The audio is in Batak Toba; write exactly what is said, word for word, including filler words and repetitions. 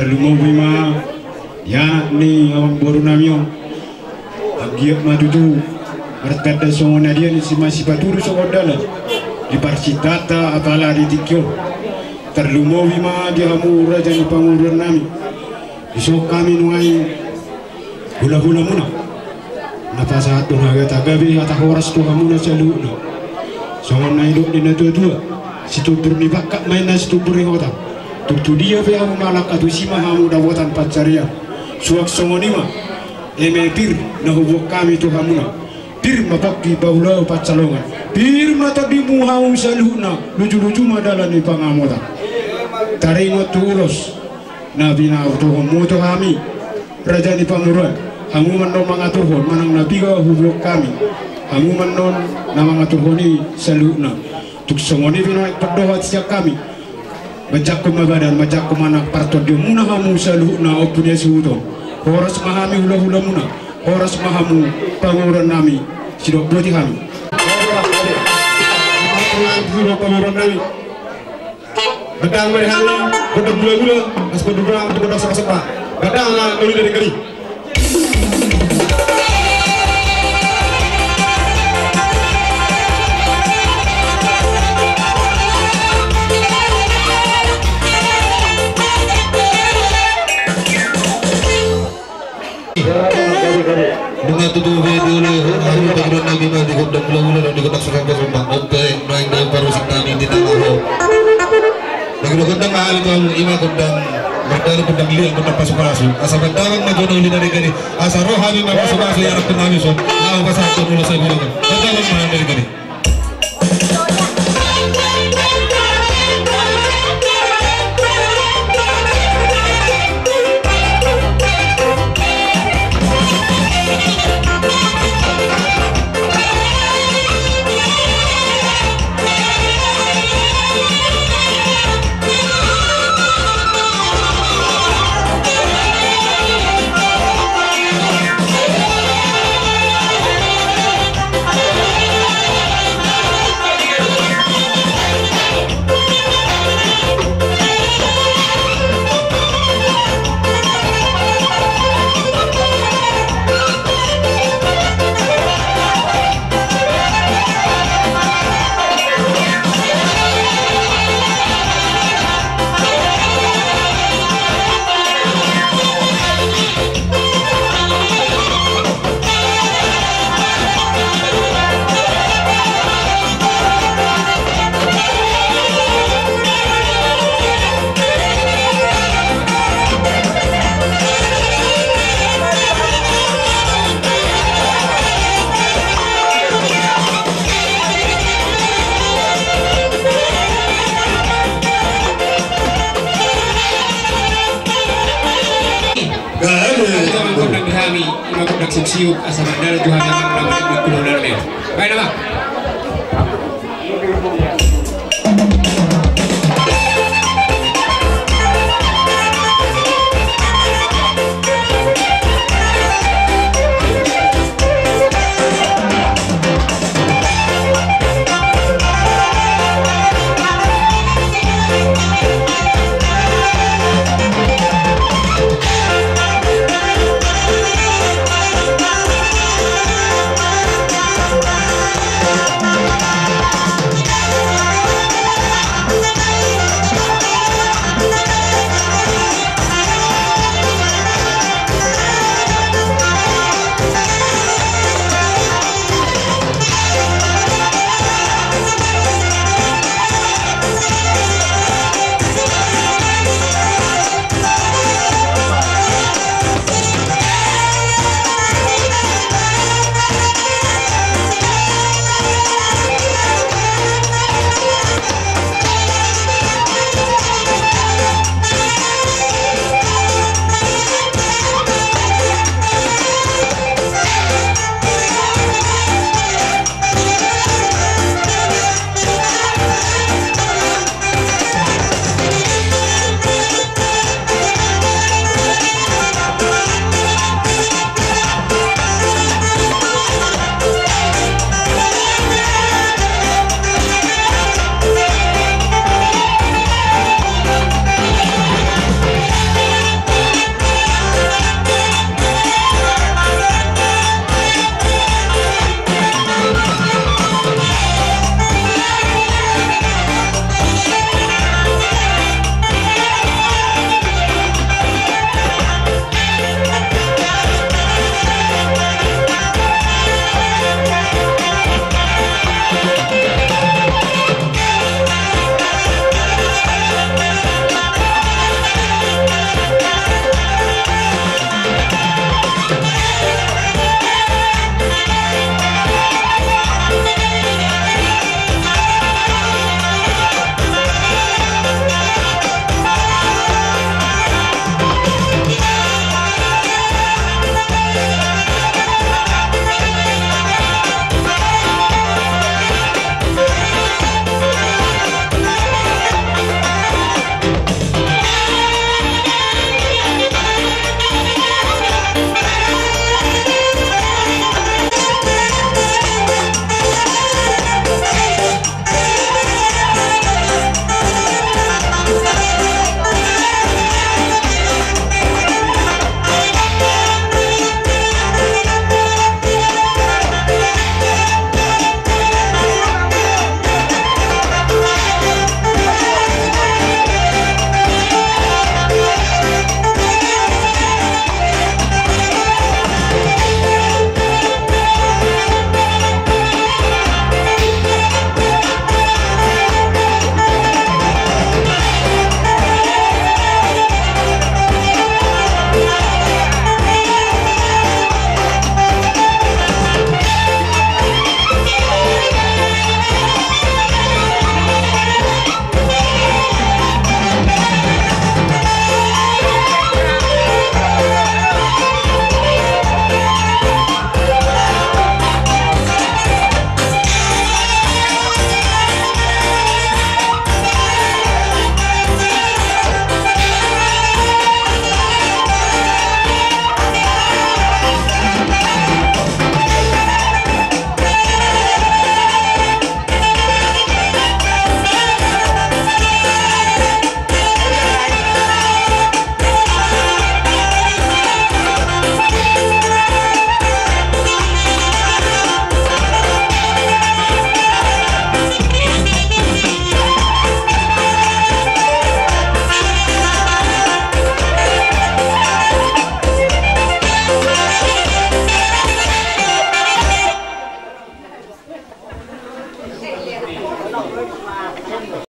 Lumobi ma di anak ni amangboru nami on. Anggiat ma tutu martanda songon na dia ni si masipatudu songon dalan di parsintanta apala di tingki on. Tarlumobi ma di hamu raja ni pamoruon nami. Dison hami nuaeng hulahulamuna na pasahathon hata gabe hata horas tu hamuna saluhutna. Songon na nidok ni natuatua, situmbur ni pangkat ma inna situmbur ni hotang. Tung tu dia pe hamu mangalangka tusi ma hamu dapotan pansarian. Suang songon i ma eme pir na huboan hami tu hamuna. Pir ma pangki bahulahon pansalongan. Pir ma tondimu hamu saluhutna. Lujuluju ma dalan ni pangamotan. Taringot tu ulos na pinaturhonmu tu hami raja ni pamoruon. Hamu ma annon mangaturhon manang na piga huboan hami. Hamu ma annon na mangaturhon i saluhutna. Tung songon i pe nuaeng pandohan sian hami. Manjangkon ma badan, manjangkon ma nang partondionmuna hamu saluhutna Ompu ni Hasuhuton. Horas ma hami hulahulamuna. Horas ma hamu pamoruon nami. Sidok boti hami. Pamoruon nami. Gondang ma di hami, gondang gulagula, asa gondang, gondang sopasopa. Gondang ma na uli dari kami. Nunga tutu be dioloi hamu pamoruon nami ma di gondang gulagula dohot di gondang sopasopa. On pe nuaeng daong parmusik nami di tano on. Di gondang gondang ma hami tu hamu, ima gondang mardalan, gondang liat, gondang pasupasu. Asa mandapot ma jolo uli na denggan i. Asa ro hami marpasupasu i, arahkon hami son. Laho pasahathon ulos sagulangan. Gondang ma hami na denggan i. Gondang di hami, ima gondang siuksiuk, asa mardalan tu hami amang na mangkulo na meo. Baen amang.